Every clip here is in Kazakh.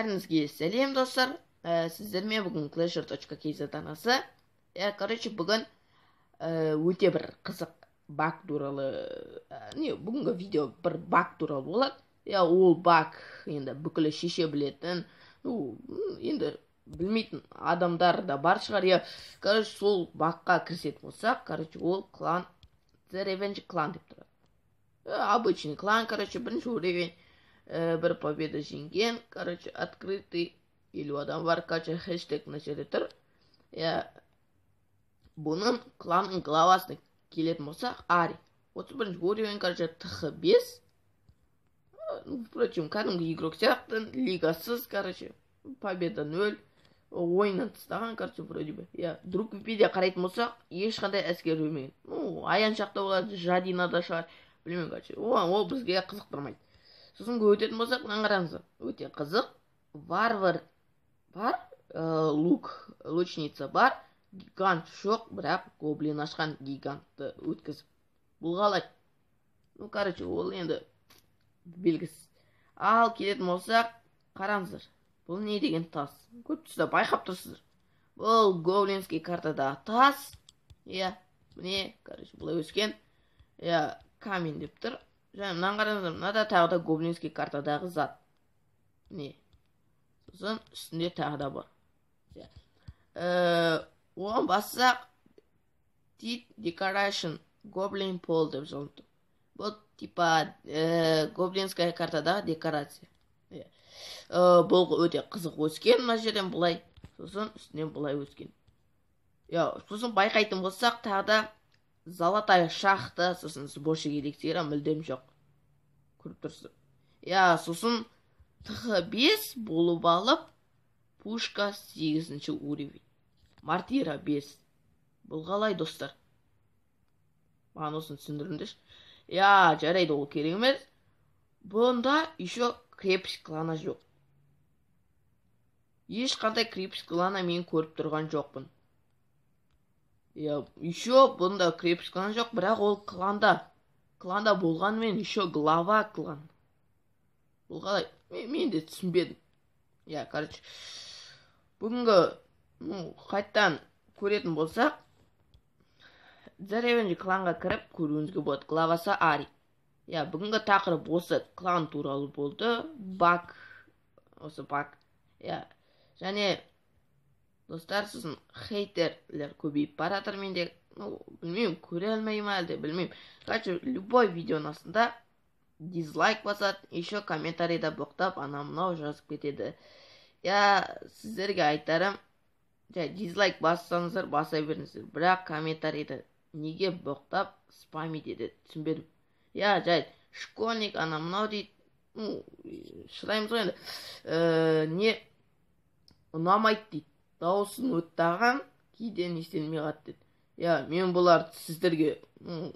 Бәріңізге сәлем, достар. Сіздермен бүгін clasher.kz арнасы. Короче, бүгін өте бір қызық баг туралы, не, бүгінгі видео бір баг туралы болады. Иә, ол баг енді бүкілі шеше білетін, ну, енді білмейтін адамдар да бар шығар. Иә, короче, сол багқа кірісетін болсақ, короче, ол клан The Revenge клан деп тұрады. Обычный клан, короче, бірінші уровень, бір победа жеңген, короче, открытый, 50 адам бар, короче, хэштег мына жерде тұр. Иә, бұның кланның главасына келетін болсақ, Ари. 31 уровень, короче, ТХ 5. Ну, впрочем, кәдімгі игрок сияқты, лигасыз, короче, победа 0. Ойыннан тастаған, короче, вроде бы. Иә, друг Википедия қарайтын болсақ, ешқандай әскер өлмеген. Ну, Аяншақта болады, Жадинада шығар, білмеймін, короче. Ол бізге қызықтырмайды. Сосын өтетін болсақ, мынаны қараңыздар. Өте қызық. Варвар бар, лук, лучница бар, гигант жоқ, бірақ гоблин ашқан гигантты өткізіп. Бұл қалай? Ну, короче, ол енді белгісіз. Ал келетін болсақ, қараңыздар. Бұл не деген тас? Көп тұста байқап тұрсыздар. Бұл гоблинский картадағы тас. Иә, міне, короче, бұлай өскен. Иә, камень деп тұр. Және мынаны қараңыздар, мына да тағы да гоблинский картадағы зат. Міне. Сосын үстінде тағы да бар. Иә. Оған бассақ, Tit Decoration Goblin Pole деп жазылып тұр. Бұл типа гоблинская картадағы декорация. Иә. Бұл өте қызық өскен мына жерден былай, сосын үстінен былай өскен. Иә, сосын байқайтын болсақ, тағы да золотая шахта, сосын сборщик эликсира мүлдем жоқ. Көріп тұрсыз. Иә, сосын ТХ 5 болып алып, пушка 8 уровень. Мортира 5. Бұл қалай, достар? Маған осыны түсіндіріңдерші. Иә, жарайды, ол керек емес. Бұнда еще крепость клана жоқ. Ешқандай крепость клана мен көріп тұрған жоқпын. Иә, еще бұнда крепость клана жоқ, бірақ ол кланда. Кланда болғанымен еще глава клан. Бұл қалай? Мен де түсінбедім. Иә, короче, бүгінгі, ну, қайттан көретін болсақ, The Revenge кланға кіріп көруіңізге болады. Главасы Ари. Иә, бүгінгі тақырып осы клан туралы болды. Баг, осы баг. Иә, және достар, сосын хейтерлер көбейіп бара жатыр менде. Ну, білмеймін, көре алмай ма әлде, білмеймін. Короче, любой видеоның астында дизлайк басады, еще комментарийда боқтап, ана мынау жазып кетеді. Иә, сіздерге айтарым, жай дизлайк бассаңыздар, баса беріңіздер. Бірақ комментарийді неге боқтап спамить етеді, түсінбедім. Иә, жай школьник, ана мынау дейді. Ну, шыдаймыз ғой енді. Не ұнамайды дейді. Дауысын оттаған, кейде не істелмей қалады дейді. Иә, мен бұларды сіздерге, ну,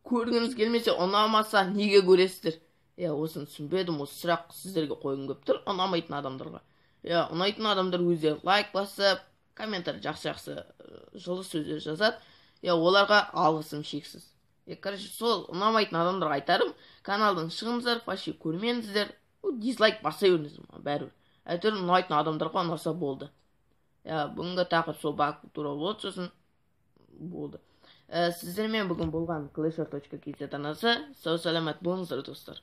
көргіңіз келмесе, ұнамаса, неге көресіздер? Иә, осыны түсінбедім, осы сұрақ сіздерге қойғым келіп тұр, ұнамайтын адамдарға. Иә, ұнайтын адамдар өздері лайк басып, комментарий жақсы-жақсы жылы сөздер жазады. Иә, оларға алғысым шексіз. Иә, короче, сол ұнамайтын адамдарға айтарым, каналдан шығыңыздар, вообще көрмеңіздер, дизлайк баса беріңіздер, бәрібір. Әйтеуір ұнайтын адамдарға ұнаса болды. Иә, бүгінгі тақырып сол баг туралы болды, сосын болды. Сіздермен бүгін болған clasher.kz арнасы. Сау саламат болыңыздар, достар.